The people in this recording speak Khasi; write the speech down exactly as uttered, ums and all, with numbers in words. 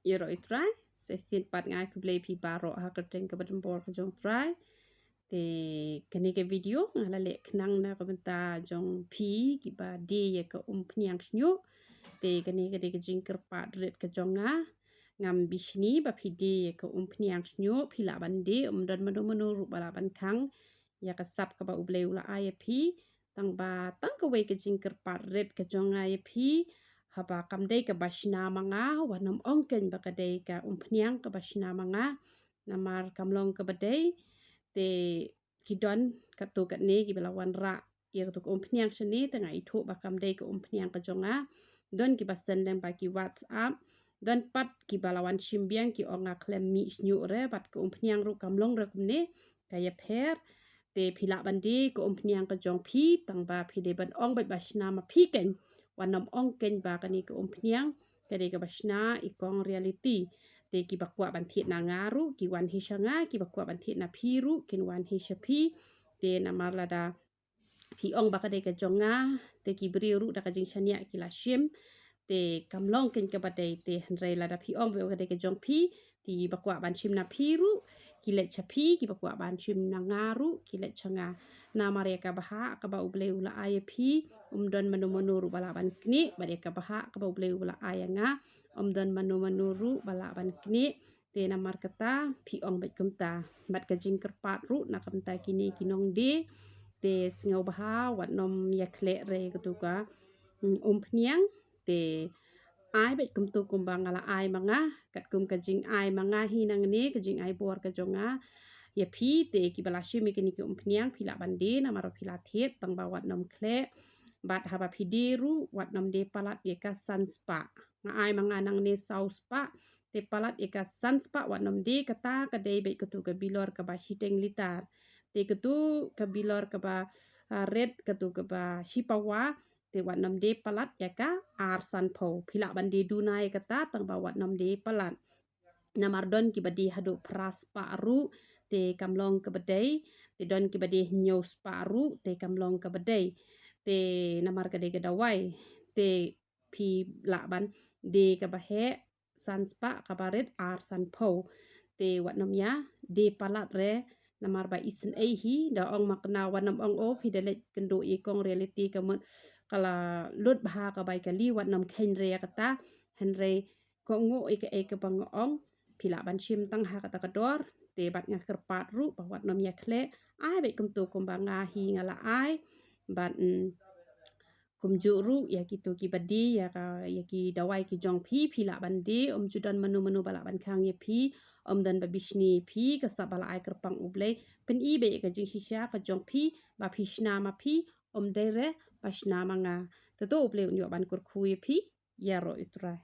Ïaroh ïa u Trai. Sa shisien pat nga ai khublei phi baroh ha ka kyrteng kaba donbor ka jong u Trai. Te kane ka video nga la leh khnang na ka bynta jong phi kiba die ïa ka umphniang shñiuh. Te kane ka dei ka jingkyrpad rit ka jong nga. Ngam bishni ba phi die ïa ka umphniang shñiuh, phi lah ban die, ym don mano mano ruh ba lah ban khang ïa ka sap kaba U Blei u la ai ïa phi. Tang ba tang kawei ka jingkyrpad rit ka jong nga ïa phi, haba kam dei kaba shna ma nga, wat nym ong kein ba ka dei ka umphniang kaba shna ma nga. Namar kam long kaba dei. Te ki don katto katne kiba la wanrah ïa katto ka umphniang shane, te nga ithuh ba kam dei ka umphniang ka jong nga. Don kiba send lyngba ki WhatsApp, don pat kiba la wan shim biang ki ong nga khlem mih shñiuh re, bad ka umphniang ruh kam long re kumne, ka ïapher. Te phi lah ban die ka umphniang ka jong phi, tang ba phi dei ban ong beit ba shna ma phi kein. Wat nym ong kein ba kane ka umphniang ka dei kaba shna i kong Reality. Te kiba kwah ban thied na nga ruh ki wan hi sha nga, kiba kwah ban thied na phi ruh kin wan hi sha phi. Te namar lada phi ong ba ka dei ka jong nga, te ki briew ruh da ka jingshaniah ki la shim. Te kam long kein kaba dei, te hynrei lada phi ong ba ka dei ka jong phi, te kiba kwah ban shim na phi ruh ki leit sha phi, kiba kwah ban shim na nga ruh ki leit sha nga. Namar ïa ka bhah kaba U Blei u la ai ïa phi, ym don mano mano ruh ba lah ban knieh, bad ïa ka bhah kaba U Blei u la ai ïa nga, ym don mano mano ruh ba lah ban knieh. Te namar kata phi ong beit kumta. Bad ka jingkyrpad ruh na ka bynta kine ki nongdie, te sngewbha wat nym ïakhleh re katto ka, mm, umphniang. Te ai beit kumto kumba nga la ai ma nga, katkum ka jingai ma nga hi nangne, ka jingai bor ka jong nga ïa phi. Te kiba la shim ïa kine ki umphniang phi lah ban die, namar ba phi la thied, tang ba wat nym khleh. Bad haba phi die ruh wat nym die palat ïa ka san spah. Nga ai ma nga nangne saw spah, te palat ïa ka san spah wat nym die. Kata ka dei beit katto ka bilor kaba shiteng litar. Te katto ka bilor kaba, ah, rit, katto kaba shi pawa, te wat nym die palat ïa ka ar sanphew. Phi lah ban die duna ïa kata, tang ba wat nym die palat. Namar don kiba die haduh phra spah ruh, te kam long kaba dei. Te don kiba die hynñiew spah ruh, te kam long kaba dei. Te namar ka dei ka dawai, te phi lah ban die kaba heh san spah, kaba rit ar sanphew. Te wat nym ïa die palat re, namar ba isynei hi. Da ong ma kane, wat nym ong, o, phi da leit kynduh ïa i kong Reality ka mut ka la lut bha ka bai kali, wat nym kheiñ re ïa kata. Hynrei ko nguh ïa kaei kaba nga ong, phi lah ban shim tang ha kata ka dor. Te bad nga kyrpad ruh ba wat nym ïakhleh, ai beit kumto kumba nga hi nga la ai. Bad, mm, kumjuh ruh ïa kito kiba die ïa ka, ïa ki dawai ki jong phi, phi lah ban die, ym ju don mano mano ba lah ban khang ïa phi, ym don ba bishni ïa phi. Ka sap ba la ai kyrpang U Blei, pyni beit ïa ka jingshisha ka jong phi, ba phi shna ma phi, ym dei re ba shna ma nga. Te to U Blei un ïoh ban kyrkhu ïa phi. Ïaroh ïa u Trai.